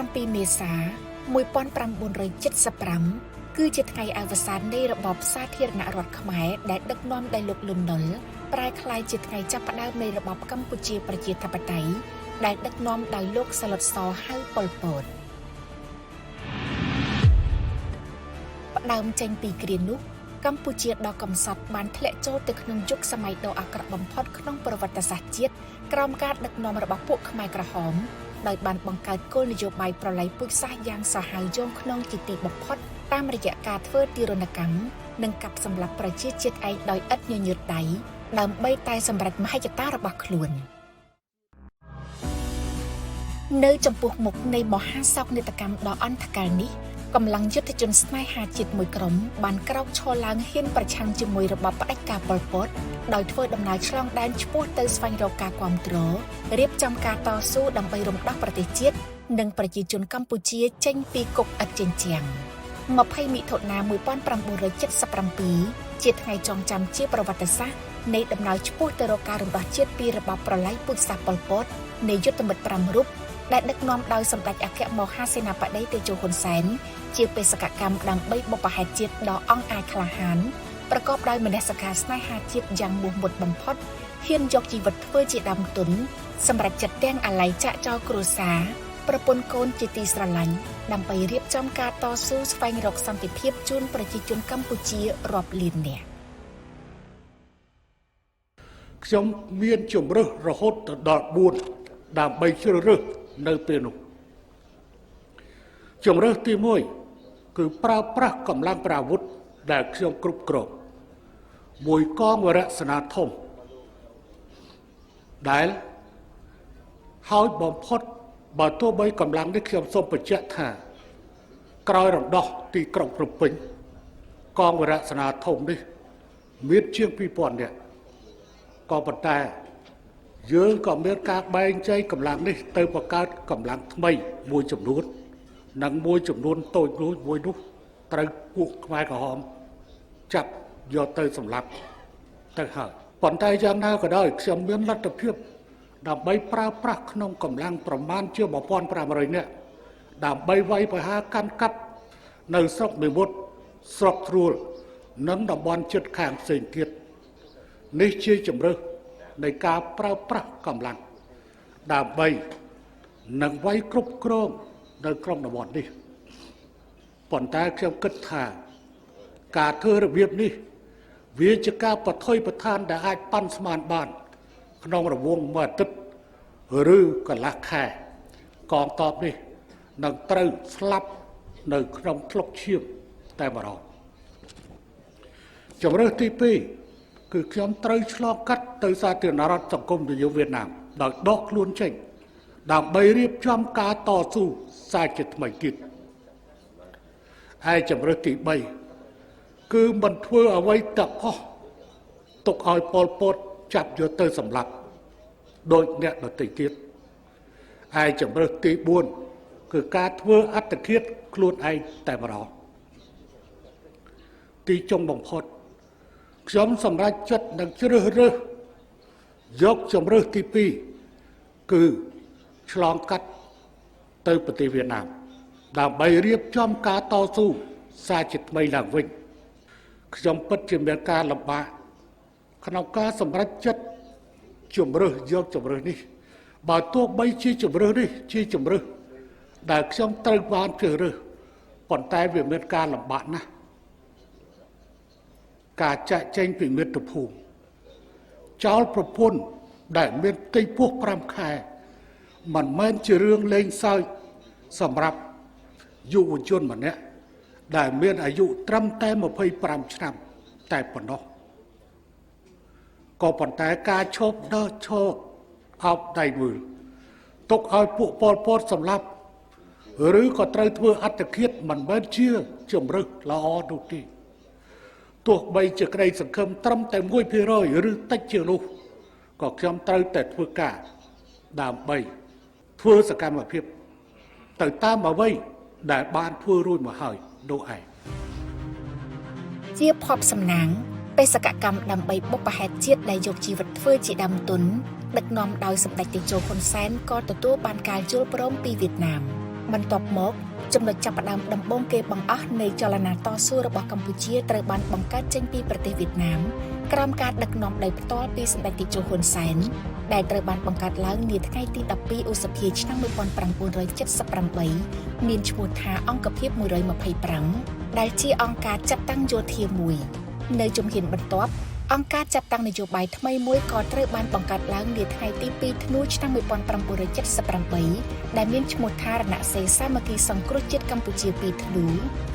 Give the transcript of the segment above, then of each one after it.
27មេសា1975គឺជាថ្ងៃអវសាននៃរបបសាធារណរដ្ឋខ្មែរដែលដឹកនាំដោយលោកលន់នល់ប្រែក្លាយជាថ្ងៃចាប់ផ្ដើមនៃរបបកម្ពុជាប្រជាធិបតេយ្យដែលដឹកនាំដោយលោកសឡុតសហៅប៉ុលពតផ្ដើមចេញពីគ្រានោះកម្ពុជាដ៏កំសត់បានធ្លាក់ចូលទៅក្នុងយុគសម័យដ៏អាក្រក់បំផុតក្នុងប្រវត្តិសាស្ត្រជាតិក្រោមការដឹកនាំរបស់ពួកខ្មែរក្រហមដោយបានបង្កើតគោលនយោបាយប្រល័យពូជសាសន៍យ៉ាងសាហាវយង់ក្នុងជាទីបំផុតតាមរយៈការធ្វើទារុណកម្មនិងកាប់សម្លាប់ប្រជាជាតិឯងដោយឥតញញើតដៃដើម្បីតែសម្រេចមហិច្ឆតារបស់ខ្លួននៅចំពោះមុខនៃមហាសោកនាដកម្មដ៏អន្ធកាលនេះកម្លាំងយុទ្ធជនស្នេហាជាតិមួយក្រុមបានក្រោកឈរឡើងហ៊ានប្រឆាំងជាមួយរបបផ្ដាច់ការប៉ុលពតដោយធ្វើដំណើរឆ្លងដែនឆ្ពោះទៅស្វែងរកការគាំទ្ររៀបចំការតស៊ូដើម្បីរំដោះប្រទេសជាតិនិងប្រជាជនកម្ពុជាចេញពីគុកឥតចេញជាង20មិថុនា1977ជាថ្ងៃចងចាំជាប្រវត្តិសាស្ត្រនៃដំណើរឆ្ពោះទៅរកការរំដោះជាតិពីរបបប្រល័យពូជសាសន៍ប៉ុលពតនៃយុទ្ធមិត្ត5រូបដែលដឹកនាំដោយសម្ដេចអគ្គមហាសេនាបតីតេជោហ៊ុនសែនជាបេសកកម្មដើម្បីបុព្វហេតុជាតិដ៏អង់អាចក្លាហានប្រកបដោយមនសិការស្នេហាជាតិយ៉ាងមោះមុតបំផុតហ៊ានយកជីវិតធ្វើជាដើមទុនសម្រាប់ចិត្តទាំងអាល័យចាក់ចោលគ្រួសារប្រពន្ធកូនជាទីស្រឡាញ់ដើម្បីរៀបចំការតស៊ូស្វែងរកសន្តិភាពជូនប្រជាជនកម្ពុជារាប់លាននាក់ខ្ញុំមានជំរើសរហូតទៅដល់4ដើម្បីជ្រើសរើសនៅពេលនោះជំរើសទី1គឺប្រើប្រាស់កម្លាំងប្រអាវុធដែលខ្ញុំគ្រប់គ្រងមួយកងវរសេនាធំដែលហើយបំផុតបើទោះបីកម្លាំងនេះខ្ញុំសូមបញ្ជាក់ថាក្រោយរំដោះទីក្រុងភ្នំពេញកងវរសេនាធំនេះមានជាង2000នាក់ក៏ប៉ុន្តែយើងក៏មានការបែងចែកកម្លាំងនេះទៅបង្កើតកម្លាំងថ្មីមួយចំនួននិងមួយចំនួនតូចមួយនោះត្រូវពួកខ្មែរក្រហមចាប់យកទៅសម្លាប់ទៅហើយប៉ុន្តែយ៉ាងណាក៏ដោយខ្ញុំមានលទ្ធភាពដើម្បីប្រើប្រាស់ក្នុងកម្លាំងប្រមាណជា1500នាក់ដើម្បីវាយប្រហារកាន់កាប់នៅស្រុកមេមត់ស្រុកត្រួលនិងតំបន់ជិតខាងផ្សេងទៀតនេះជាជំរើសនៃការប្រើប្រាស់កម្លាំងដើម្បីនឹងវាយគ្រប់គ្រងនៅក្នុងតំបន់នេះប៉ុន្តែខ្ញុំគិតថាការធ្វើរបៀបនេះវាជាការបថុយប្រឋានដែលអាចប៉ាន់ស្មានបានក្នុងរង្វង់មួយអាទិត្យឬកន្លះខែកងទ័ពនេះនឹងត្រូវស្លាប់នៅក្នុងថ្លុកឈាមតែម្ដងជំរើសទី2គឺខ្ញុំត្រូវឆ្លងកាត់ទៅសាធារណរដ្ឋសង្គមនិយមវៀតណាមដោយដកខ្លួនចេញដើម្បីរៀបចំការតស៊ូសាជាថ្មីទៀតហើយជំរើសទី3គឺមិនធ្វើអ្វីទាំងអស់ទុកឲ្យប៉ុលពតចាប់យកទៅសម្លាប់ដោយអ្នកដទៃទៀតហើយជំរើសទី4គឺការធ្វើអត្តឃាតខ្លួនឯងតែម្ដងទីចុងបំផុតខ្ញុំសម្រេចចិត្តនឹងជ្រើសរើសយកជំរើសទី2គឺឆ្លងកាត់ទៅប្រទេសវៀតណាមដើម្បីរៀបចំការតស៊ូសាជាថ្មីឡើងវិញខ្ញុំពិតជាមានការលំបាកក្នុងការសម្រេចចិត្តជំរើសយកជំរើសនេះបើទោះបីជាជំរើសនេះជាជំរើសដែលខ្ញុំត្រូវបានជ្រើសរើសប៉ុន្តែវាមានការលំបាកណាស់ការចាក់ចែងពីមាតុភូមិចោលប្រពន្ធដែលមានផ្ទៃពោះ5ខែមិនមែនជារឿងលេងសើចសម្រាប់យុវជនម្នាក់ដែលមានអាយុត្រឹមតែ25ឆ្នាំតែប៉ុណ្ណោះក៏ប៉ុន្តែការឈប់ដើរឈរអោបដៃមើលទុកឲ្យពួកប៉ុលពតសម្លាប់ឬក៏ត្រូវធ្វើអត្តឃាតមិនមែនជាជំរើសល្អនោះទេទោះបីជាក្តីសង្ឃឹមត្រឹមតែ1%ឬតិចជាងនោះក៏ខ្ញុំត្រូវតែធ្វើការដើម្បីធ្វើសកម្មភាពទៅតាមអ្វីដែលបានធ្វើរួចមកហើយនោះឯង ជាភ័ព្វសំណាងបេសកកម្មដើម្បីបុព្វហេតុជាតិដែលយកជីវិតធ្វើជាដើមទុនដឹកនាំដោយសម្ដេចតេជោហ៊ុនសែនក៏ទទួលបានការយល់ព្រមពីវៀតណាម បន្ទាប់មកចំណុចចាប់ផ្ដើមដំបូងគេបង្អស់នៃចលនាតស៊ូរបស់កម្ពុជាត្រូវបានបង្កើតចេញពីប្រទេសវៀតណាមក្រោមការដឹកនាំដោយផ្ទាល់ពីសម្ដេចតេជោហ៊ុនសែនដែលត្រូវបានបង្កើតឡើងនាថ្ងៃទី12ឧសភាឆ្នាំ1978មានឈ្មោះថាអង្គភាព125ដែលជាអង្គការចាត់តាំងយោធាមួយនៅជំហានបន្ទាប់អង្គការចាត់តាំងនយោបាយថ្មីមួយក៏ត្រូវបានបង្កើតឡើងនាថ្ងៃទី2ធ្នូឆ្នាំ1978ដែលមានឈ្មោះថារណសេរីសាមគ្គីសង្គ្រោះជាតិកម្ពុជា2ធ្នូ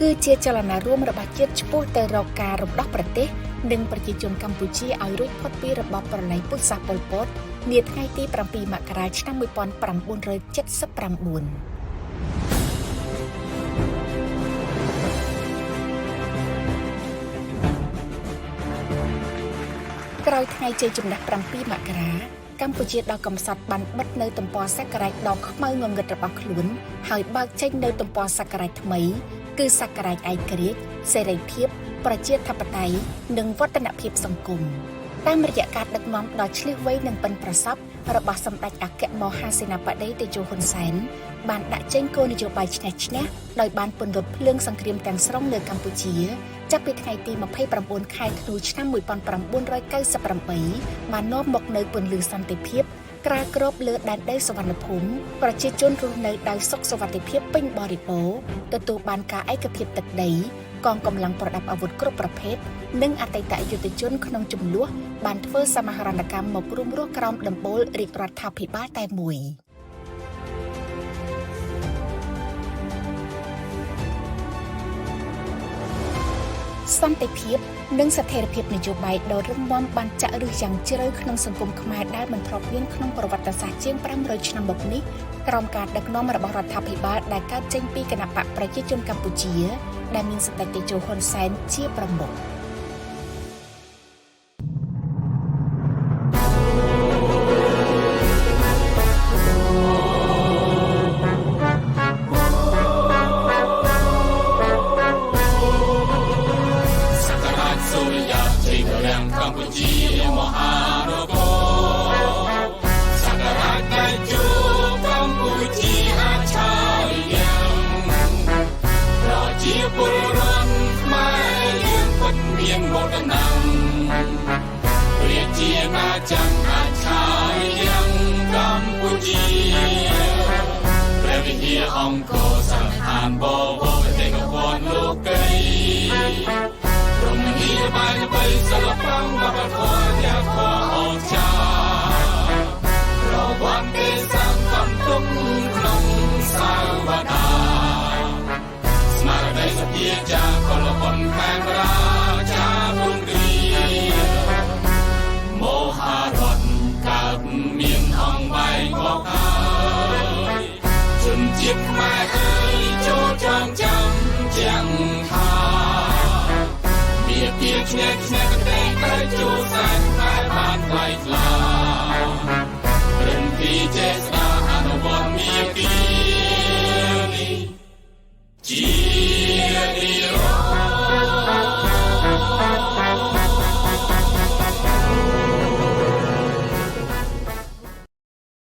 គឺជាចលនារួមរបស់ជាតិឆ្ពោះទៅរកការរំដោះប្រទេសនិងប្រជាជនកម្ពុជាឲ្យរួចផុតពីរបបប្រល័យពូជសាសន៍ប៉ុលពតនាថ្ងៃទី7មករាឆ្នាំ1979ក្រោយថ្ងៃជ័យជំនះ7មករាកម្ពុជាដ៏កំសត់បានបិទនៅទំព័រសករាជដ៏ខ្មៅងងឹតរបស់ខ្លួនហើយបើកចេញនៅទំព័រសករាជថ្មីគឺសករាជឯករាជ្យសេរីភាពប្រជាធិបតេយ្យនិងវឌ្ឍនភាពសង្គមតាមរយៈការដឹកនាំដ៏ឈ្លាសវៃនិងប៉ិនប្រសប់របស់សម្ដេចអគ្គមហាសេនាបតីតេជោហ៊ុនសែនបានដាក់ចេញគោលនយោបាយឈ្នះឈ្នះដោយបានពន្លត់ភ្លើងសង្គ្រាមទាំងស្រុងលើកម្ពុជាចាប់ពីថ្ងៃទី29ខែធ្នូឆ្នាំ1998បាននាំមកនៅពន្លឺសន្តិភាពក្រាលគ្របលើដែនដីសុវណ្ណភូមិប្រជាជនរស់នៅដោយសុខសុវត្ថិភាពពេញបរិបូរណ៍ទទួលបានការឯកភាពទឹកដីកងកម្លាំងប្រដាប់អាវុធគ្រប់ប្រភេទនិងអតីតយុទ្ធជនក្នុងចំនួនបានធ្វើសមាហរណកម្មមករួមរស់ក្រោមដំបូលរាជរដ្ឋាភិបាលតែមួយសន្តិភាពនិងស្ថិរភាពនយោបាយដ៏រឹងមាំបានចាក់ឫសយ៉ាងជ្រៅក្នុងសង្គមខ្មែរដែលមិនធ្លាប់មានក្នុងប្រវត្តិសាស្ត្រជាង500ឆ្នាំមកនេះក្រោមការដឹកនាំរបស់រដ្ឋាភិបាលដែលកើតចេញពីគណបក្សប្រជាជនកម្ពុជាដែលមានសម្ដេចតេជោហ៊ុនសែនជាប្រមុខអង្គសន្តានបវរបេតិកភណ្ឌលោកីរមណីយបាយល្បីសិល្បៈវប្បធម៌យ៉ាធម៌អស្ចារ្យរវន្តទេសង្កំទុំក្នុងសាវតាស្មារតីសភាចាកលបុនខេមរាចារុងរីមហារដ្ឋកើតមានអង្គបែកមកហើយជនជាតិខ្មែរអើយចូលចងចាំជាងថាមានទាឈ្នះឈ្នះកតេទៅជួសែនខ្មែរបានថ្លៃថ្លា